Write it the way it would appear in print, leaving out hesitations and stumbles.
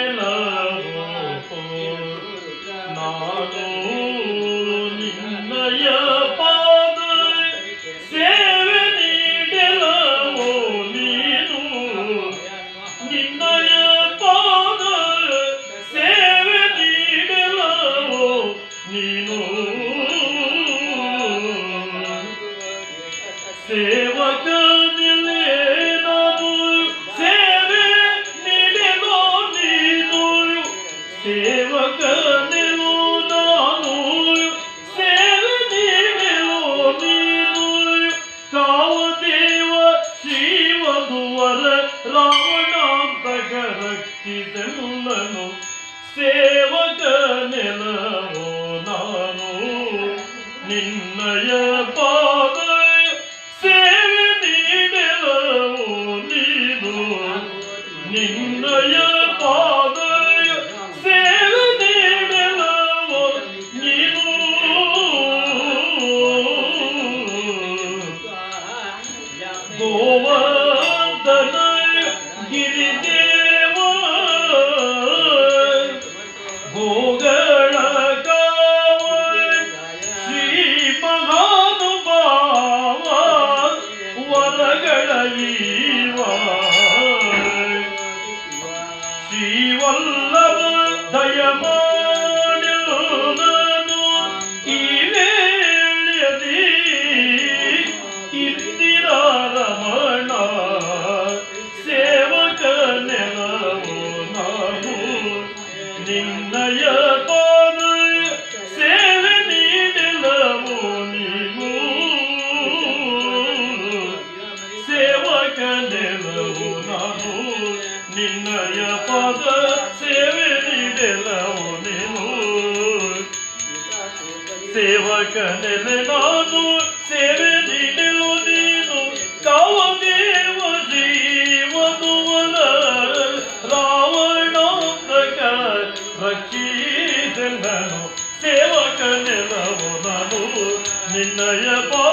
ಸೇವಕನೆಲವೋ ನಾನು ನಿನ್ನಯ ಪಾದ ಸೇವೆ ನೀಡಲವೋ ನೀನು ನಿನ್ನಯ ಪಾದ ಸೇವೆ ನೀಡಲವೋ ನೀನು ಸೇವಕನಿಲೇ ನಾನು ಸೇವೆ ನೀಡಲೋ ನೀನು ಸೇವಕನೆಲು ನಾನು ಸೇವೆ ನೀಡಲೋ ನೀನು ಕಾವದೇವ ಶ್ರೀವಧುವರ ರಾವಣಾಂತಕ ರಕ್ಷಿಸೆಲ್ಲನು ಸೇವಕನೆಲವೋ ನಾನು ನಿನ್ನಯ ಪಾದ ಸೇವೆ ನೀಡಲವೋ ನೀನು ನಿನ್ನಯ ಪಾದ ಸೇವೆ ನೀಡಲವೋ ನೀನು ಗೋವರ್ಧನ ಗಿರಿದೇವ ಗೋಗಳ ಕಾವ ಶ್ರೀ ಮಹಾನುಭಾವ ವರಗಳ ಈವ ಶ್ರೀವಲ್ಲಭ ದಯಮಾಡಿದನು ಈ ವೇಳೆಯದಿ ಇಂದಿರಾ ರಮಣ ಸೇವಕನೆಲವೋ ನಾನು ನಿನ್ನಯ ಪಾದ ಸೇವೆ ನೀಡಲವೋ ನೀನು ಸೇವಕನೆಲವೋ ನಾನು ನಿನ್ನಯ ಪಾದ ಸೇವೆ ನೀಡಲವೋ ನೀನು ಸೇವಕನೆಲೆ ನಾನು ಸೇವೆ ನೀಡಲು ನೀನು ಕಾವದೇವ ಜೀವನುವರ ರಾವಣಾಂತಕ ರಕ್ಷಿಸೆಲ್ಲನು ಸೇವಕನೆಲವೋ ನಾನು ನಿನ್ನಯ ಪಾದ